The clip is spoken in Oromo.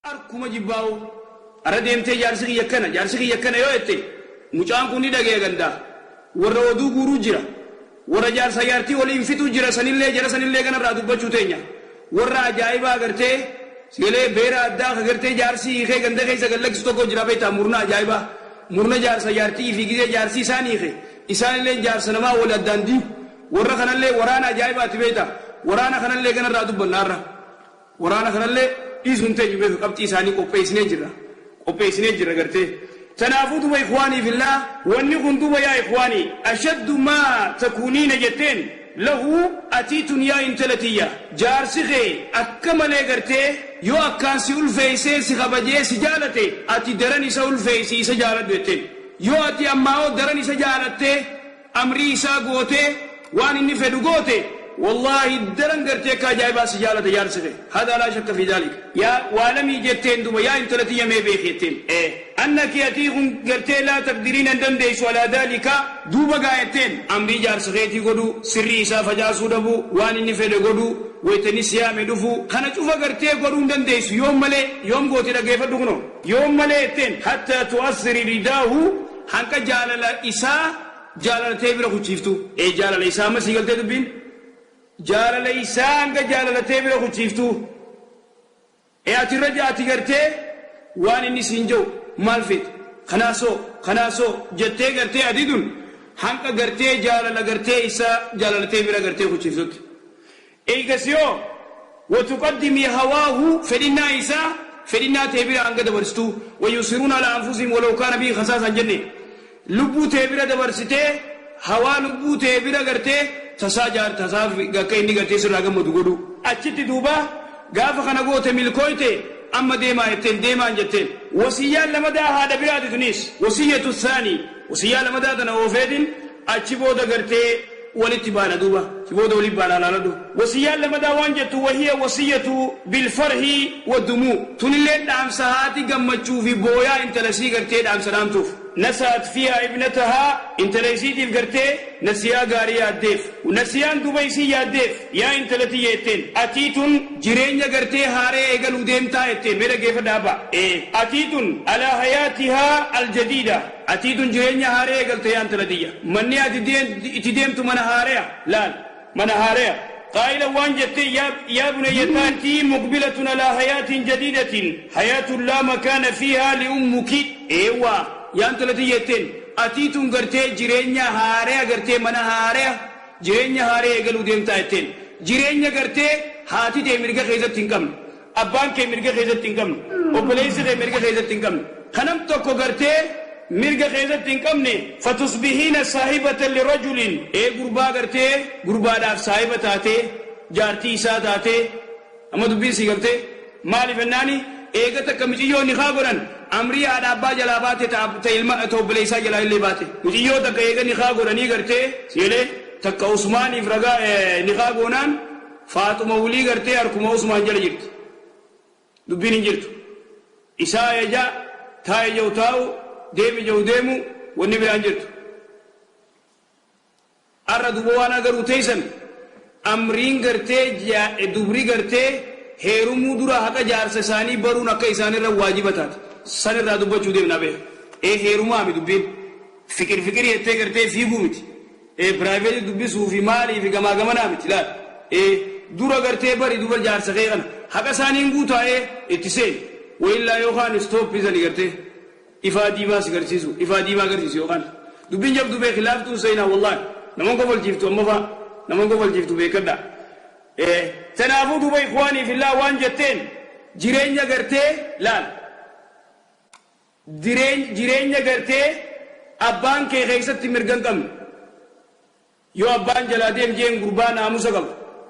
Arkuma jibbaa'u arra deemtee jaarsi kiyya akkana, jaarsi kiyya akkana yoo jette, mucaan kun ni dhagaya. Gandaa warra oduu guuruu jira, warra jaarsa jaartii waliin fixuu jira. Sanillee jara sanillee kanarraa dubbachuu teenya. Warra ajaa'ibaa gartee sigalee beera addaa ka gartee jaarsii hiikee ganda keessa gallakkisu tokko jira, beektaa? Murna ajaa'ibaa, murna jaarsa jaartii fi gizee jaarsii isaan hiike isaanillee jaarsa namaa wal addaan diigu. Warra kanallee waraana ajaa'ibaati, beektaa? Waraana kanallee kanarraa dubbannaarra waraana kanallee dhiisuun teenyu, beeku. Qabxii isaanii qopheessinee jirra, qopheessinee jirra gartee. Tanaafuu duba, إخواني في الله, wanni kun duba, yaa إخواني, أشد ما تكونين jetteen له. Atiitun yaa intala tiyya, jaarsi kee akka malee gartee yoo akkaan si ulfeeysee si kabajee si jaalate, ati daran isa ulfeeysi, isa jaaladhu jetteen. Yoo ati ammaa daran isa jaalattee amrii isaa gootee waan inni fedhu goote, والله daran gartee akka ajaa'ibaa si jaalata jaarsi kee. هذا لا شك في ذلك. Yaa واعلمي jetteen duba, yaa intala tiyya, mee beeki jetteen, أنك atii kun gartee لا تقدرين hin dandeessu على ذلك. Duuba gaa jetteen, amrii jaarsa keetii godhu, sirrii isaa facaasuu dhabu, waan inni fedhe godhu, waytani siyaame dhufu kana cufa gartee godhuu hin dandeessu. Yoom malee? Yoom goote? Dhaggeeffadhu kuno. Yoom malee jetteen? حتى تؤثري رضاه, hanqa jaalala isaa jaalalatee bira kuchiiftu. Ee, jaalala isaa amma sii galtee dubbiin. Jaalala isaa hanga jaalalatee bira kuchiiftu. Ee, ati irra ati gartee waan inni siin jiru maal feete, kanaasoo kanaasoo jettee gartee ati dun hanqa gartee jaalala gartee isaa jaalalatee bira gartee kuchiiftutti. Eegasiyoo وتقدمي هواه, fedhinnaa isaa fedhinnaa tee bira hanga dabarsitu. ويؤثرون على أنفسهم ولو كان بهم خصاصة jenne. Lubbuu tee bira dabarsitee, hawaa lubbuu tee bira gartee tasaa jaar tasaa akka inni gartee sirraa gammadu godhu. Achitti duuba gaafa kana goote milkooyte. Amma deemaa jetteen, deemaan jetteen. Wasiyyaan lamadaa haadha biraati tunis, وصية الثاني. Wasiyyaa lamadaa tana oofeetin achi booda gartee walitti baana. Duuba achi booda walitti baana. Laaladhu, wasiyyaan lamadaa waan jettu: وهي وصية بالفرح والدموع. Tunillee dhaamsa haati gammachuu fi booyaa intala sii gartee dhaamsa dhaamtuuf. نصحت فيها ابنتها, intala isiitiif gartee nasiyaa gaarii yaaddeef. Nasiyaan duba isii yaaddeef: yaa intalati jetteen, atiitun jireenya gartee haaree eegaluu deemtaa jetteen. Mee dhaggeeffadhaa abba. Ee, atiitun على حياتها الجديدة, atiitun jireenya haaree eegalte. Yaa intala tiyya, manni ati itti deemtu mana haareya. Laal, mana haareya. قائلا waan jette: يا بنيتي، أنت مقبلة على حياة جديدة، حياة لا مكان فيها لأمك. Eewwa, yaa intalati jetteen, atiitun gartee jireenya haareya gartee mana haareya jireenya haaree eegaluu deemtaa jetteen. Jireenya gartee haati tee mirga keessatti hin qabne, abbaan kee mirga keessatti hin qabne, obboleessi kee mirga keessatti hin qabne, kanam tokko gartee mirga keessatti hin qabne. فتصبحين صاحبة لرجل. Ee, gurbaa gartee gurbaadhaaf saahiba taatee, jaartii isaa taatee. Amma dubbiin sii galtee? Maaliif jennaani, eega takka miciyyoo nikaa godhan amrii haadha abbaa jalaa baate, ta ilma ta obboleessaa jalaa illee baate. Miciyyoo takka eega nikaa godhanii gartee sigalee takka Usmaaniif ragaa nikaa goonaan, Faaxuma wulii gartee harkuma Usmaan jala jirti. Dubbiin hin jirtu. Isaa eja taa'e jau taa'u, deemi jau deemu, wanni biraan jirtu. Arra duba waan agaruu teessan, amriin gartee dubri gartee heerumuu dura haqa jaarsa isaanii baruun akka isaanirra waajiba taate sanirraa dubbachuu deemna bee. Ee, heerumaa mi dubbiin fikir fikir jettee gartee fiiguu miti. Ee, private dubbisuu fi maalii fi gamaa gamanaa miti. Laal, ee, dura gartee bari duba jaarsa kee kana haqa isaaniin guutaa'ee itti seeni. Wayillaa yookaan stop isanii gartee ifaa diimaa si garsiisu, ifaa diimaa agarsiisu. Yookaan dubbiin jabdu beeki, laaftuun seenaa. Wallaahi naman kofalchiiftu, amma faa naman kofalchiiftu, beekadha. Tanaafuu duuba, إخواني في الله, waan jetteen, jireenya gartee laal, jireenya gartee abbaan kee keessatti mirga hin qabne, yoo abbaan jalaa deem jeen gurbaa naamusa qabu.